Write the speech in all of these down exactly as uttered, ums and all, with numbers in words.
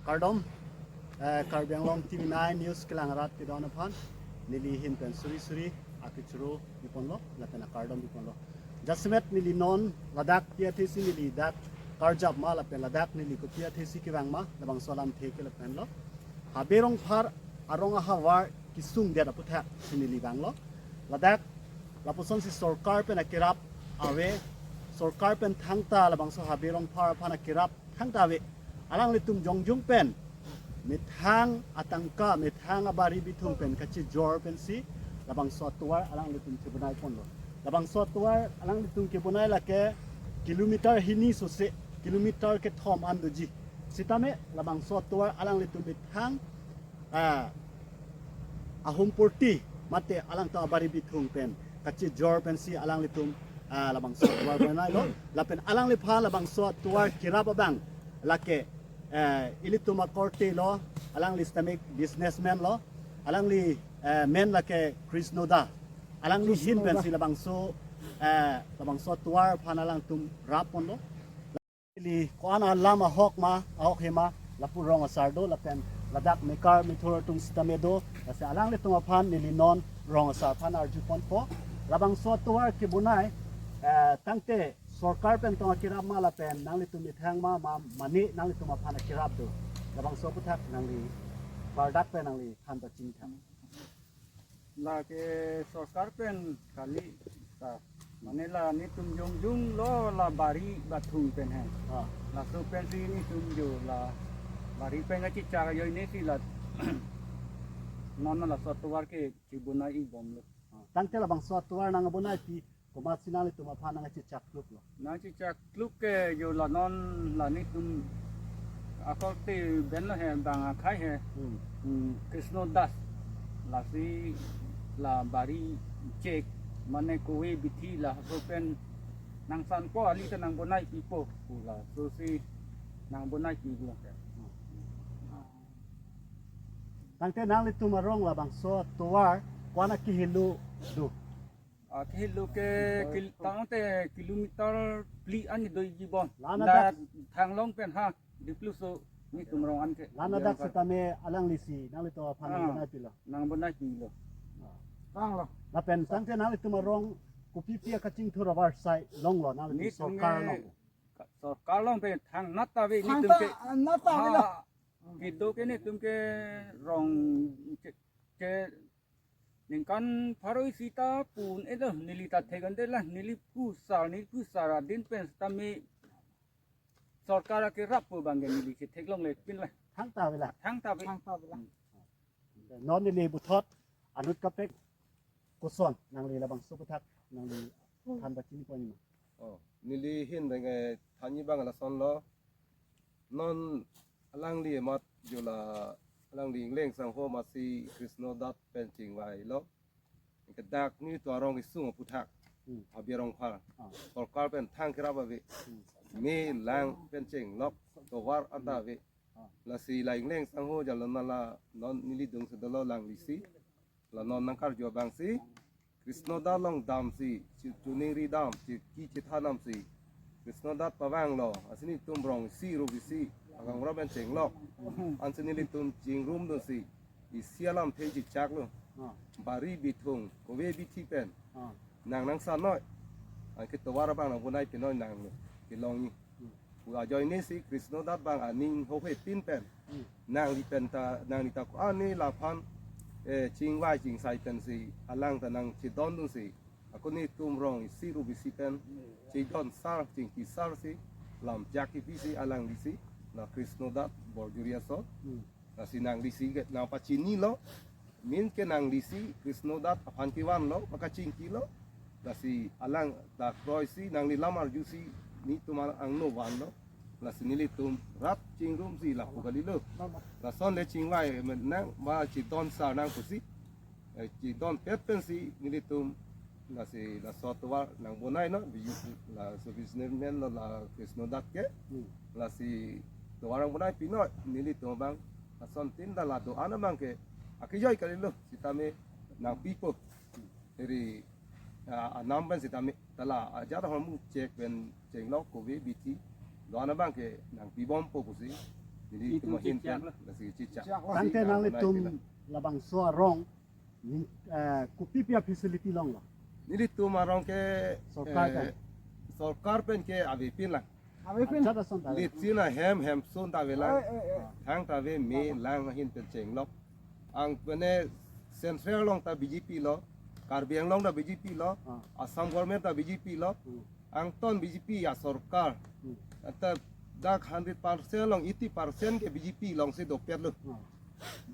Kardom, eh, Karbi Anglong T V nine News kelang arat kedo-an aphan, neli ahin pen suri suri akechoro biponlo, lapen akardom biponlo. Jasemet neli non ladak pi athesi neli dak karjap ma, lapen ladak neli kopi athesi kevang ma, labangso alamthe ke lapenlo. Habe Rongphar arong ahavar kesung det aputhak si neli vanglo. Ladak lapusonsi sorkar pen akerap ave, sorkar pen thangta labangso Habe Rongphar aphan akerap thangta ave. Alanglitum jongjung pen methang atangka, methang abari bithung pen kachijor pensi labangso atovar alanglitum kebonai ponlo. Labangso atovar alanglitum kebonai lake kilometer hini sose, kilometer kethom an doji. Sitame labangso atovar alanglitum methang, ah, ahumpurti mate alangtum abari bithung pen kachijor pensi alanglitum, ah, labangso atovar bonailo. Lapen alangliphan labangso atovar kerap abang lake, eh, ilitum akorte lo, alangli sitame businessman lo, alangli, eh, men lake Krishno Das. Alangli ahin pensi labangso, eh, labangso atovar aphan alangtum rap ponlo. Neli ko-an alam ahok ma, ahok he ma, lapu rong asar do, lapen ladak mekar methur atum sitame do, lasi alanglitum aphan neli non rong asar aphan arju ponpo. Labangso atovar kebonai, eh, tangte sorkar pen tong akerap ma lapen nanglitum methang ma, ma, mane nanglitum aphan akerap do. Labangso aputhak nangli, pardak pen nangli than pachini tha. Lake sorkar pen kali ta. Mane la netum jongjung lo la bari bathung pen he. Ah. Laso pensi netum jo la bari pen kachechak ajoine si la non laso atovar ke chebonai-i bomlo. Ah. Tangte labangso atovar nangbonai pi komatsi nanglitum aphan nangchechak kluklo? Nangchechak kluk ke jo la non la netum akorte pen lo he bang akhai he. Hmm. Hmm, Krishno Das. Lasi la bari chek mane kove bithi laso pen nangsanpo, ali ta nangbonai pipo pu lasosi nangbonai pilo. Tangte nanglitum arong labangso atovar ko-an akehelo do? Ah, kehelo ke kil-, tangte kilometer phli an doji bom. La-an ladak adak thanglong pen ha, Dipluso netum rong an ke. La-an adak sitame alanglisi nanglitum aphan, ah, nangbonai pilo? Nangbonai pilo. Ah. Tanglo. Lapen tangte nanglitum arong kopipi akachingthur avarsai longlo nanglitum? Netum sorkar ke long? Ka-, sorkar long pen thangnat ta ave. Thang netum ta ke nat ta ave la. Ha, kedo ke netum ke rong ke, ke ningkan pharo isi ta pu-un-e do, neli ta thek-un-e de la, neli phusar, neli phusar adin pen sitame sorkar akerap pu abang ke neli chetheklongle pin la. Thangta ave la. Thangta ave. Thangta ave la. Hmm. Non neli puthot anut kaprek koson nangli labangso aputhak nangli than pachini pon ma? Oh, neli ahin pen, eh, thanji abang lasonlo. Non alangli amat jo la alangli ingleng sangho amatsi Krishno Das pen chingvailo. Ke dak netum arong kesung aputhak. Hmm. Habe Rongphar. Ah. Sorkar pen thang kerap ave. Hmm. Me lang pen chenglok tovar anta ave. Ah. Lasi la ingleng sangho jalo na la non neli dungsi dolo alanglisi. La non nangkarju abangsi Krishno Das along damsi, chi-, choningri dam, chi-, kechethan damsi Krishno Das pavanglo, ansi netum rong isi rup isi, akangrom pen chenglok. Ansi nelitum chingrumdunsi isi alamthe chechaklo. Ah. Bari bithung, kove bithi pen. Ah. Nang nangsan noi. Anke tovar abang nangbonai pinoi nanglo. Kelongji. Hmm. Pu ajoine si Krishno Das abang aning hohe pin pen. Hmm. Nangli pen ta, nangli ta ko-an ne laphan, eh, chingvai chingsai pensi alang ta nangchedondunsi. Ako netum rong isi rup isi pen chedon sar, chingki sarsi, lam jak kipisi alanglisi, la Krishno Das borjuri ason. Hmm. Lasi nanglisi ke nangpachinilo, min ke nanglisi Krishno Das aphan kevanlo, pakachingkilo. Lasi alang ta kroisi nangli lam arjusi netum angno vanlo. Lasi nelitum rat chingrumsi lapu kalilo. Lason le chingvai nang ba chedon sar nang pusi. Eh, chedon pet pensi nelitum lasi laso atovar nangbonai non, bi-, laso businessman lo la Krishno Das ke. Hmm. Lasi tovar nangbonai pinoi, nelitum abang lason tin ta la do-an abang ke akejoi kalilo, sitame nangpipo. Eri, ah, anam pen sitame ta la ajat ahormu chek pen chenglok kove bithi do-an abang ke nangpibompo pusi. Nelitum ahin pen, lasi chechak. Tangte nanglitum labangso arong, ning, eh, kopi pi a-facility longlo? Nelitum arong ke, sorkar pen, eh, sorkar pen ke avepin lang. Avepin. Ajat ason ta ave. Latrine ahem, hemson ta avelang. Eh, eh, eh. Thang ta ave, me lang ahin pen chenglok. Anpene Central along ta B J P lo, Karbi Anglong ta B J P lo, ah, Assam government ta B J P lo, hmm, angton B J P asorkar. Hmm. Anta dak hundred percent along eighty percent ke B J P alongsi dopetlo. Ah.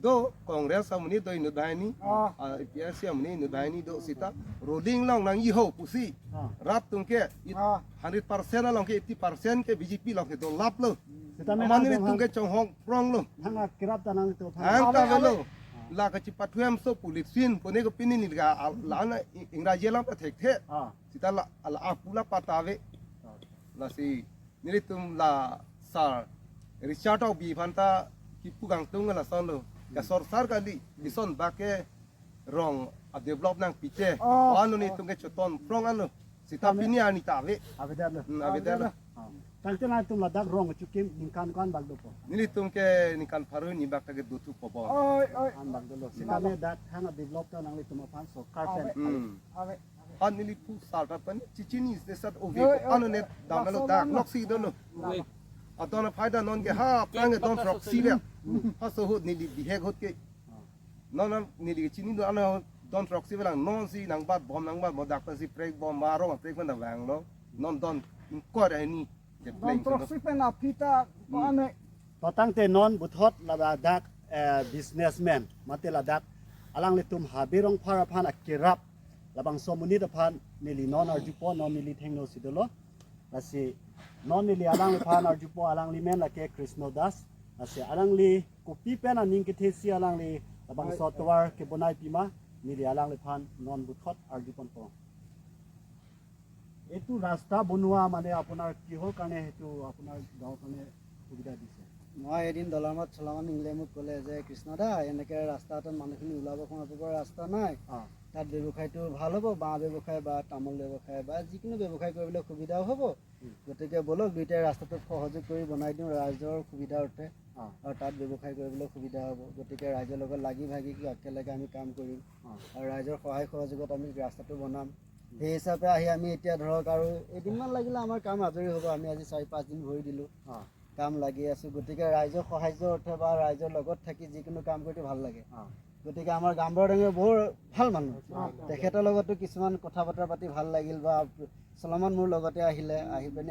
Do Congress amonit do inut banghini, ah, A P H L C amonit inut banghini do seta ruling along nangji ho pusi. Ah. Rat atum ke it-, ah, hundred percent along ke eighty percent ke B J P along ke dolaplo. Seta amat nelitum ke chonghong pronglo. Thang akerap ta nangtum aphan. Ang ta avelo. Ave, ave. La kachipathuam so police fin kone ko pini neli ke al-, la-an i-, ingraji alam ta thekthe. Ah. Seta la, la apula pata ave. Ah. Lasi nelitum la sir Richard Tokbi aphan ta kipu kangtung lasonlo. Hmm. Kasor sar kali, ison bak ke rong a-develop nangpite. Oh. Ano nelitum ke choton prong ano. Seta, tame, pini arni ta ave. Avedetlo. Hmm, avedetlo. Avedetlo. Ah. Tangte nangtum ladak rong chukim ningkan ko-an bak dopo? Nelitum ke ningkan pharo hini bak ta ke dothupo bo. Oi, oi. An bak dolo. Hmm. Seta ne dak thang a-develop ta nanglitum aphan sorkar pen. Ave. Hmm. Ave. An neli pu sar ta pen chichini se sat ove. Oi, ko, oi, ano ne oi. Dam lo dak lok si dolo. Oi. Adon aphai ta non ke ha prang ke don throksi ave. Ha so ahut neli bihek ahut ke. Ah. Non non neli chini do ano don throksi ave lang, non si nangbat bom nangbat bom dak ta si prek bom ba rong prek man ta vanglo. Non don ingkoi ra hini. Don throksi pen aphi ta ko-an e. To tangte non puthot ladak, eh, businessman mate ladak alanglitum Habe Rongphar aphan akerap labangso amonit aphan neli non arjupo, non neli thengno si dolo. Lasi non neli alangliphan arjupo, alangli men lake Krishna Das. Lasi alangli kopi pen aning kethesi alangli labangso, oi, oi, tovar kebonai pima, neli alangliphan non puthot arjuponpo. এইটো ৰাস্তা বনোৱা মানে আপোনাৰ কিহৰ কাৰণে সেইটো আপোনাৰ গাঁৱৰ কাৰণে সুবিধা দিছে? মই এদিন দলঙত চলাঙত নিলে মোক ক'লে যে, "কৃষ্ণ দা, এনেকে ৰাস্তাটোত মানুহখিনি ওলাব সোমাব পৰা ৰাস্তা নাই। অ। তাত ব্যৱসায়টো ভাল হ'ব, বাঁহ ব্যৱসায় বা তামোল ব্যৱসায় বা যিকোনো ব্যৱসায় কৰিবলৈ সুবিধাও হ'ব। উম। গতিকে বলক দুইটাই ৰাস্তাটো সহযোগ কৰি বনাই দিওঁ ৰাইজৰ সুবিধাৰ অৰ্থে। অ। আৰু তাত ব্যৱসায় কৰিবলৈ সুবিধা হ'ব। গতিকে ৰাইজৰ লগত লাগি ভাগি কি একেলগে আমি কাম কৰিম। অ। আৰু ৰাইজৰ সহায় সহযোগত আমি ৰাস্তাটো বনাম।" সেই হিচাপে আহি আমি এতিয়া ধৰক আৰু এদিনমান লাগিলে আমাৰ কাম আজৰি হ'ব। আমি আজি চাৰি পাঁচ দিন ভৰি দিলোঁ। অ। কাম লাগি আছোঁ। গতিকে ৰাইজৰ সাহায্যৰ অৰ্থে বা ৰাইজৰ লগত থাকি যিকোনো কাম কৰি ভাল লাগে। অ। গতিকে আমাৰ গাঁওবুঢ়া ডাঙৰীয়া বৰ ভাল মানুহ। অ। তেখেতৰ লগতো কিছুমান কথা বতৰা পাতি ভাল লাগিল বা চলমান মোৰ লগতে আহিলে, আহি পিনে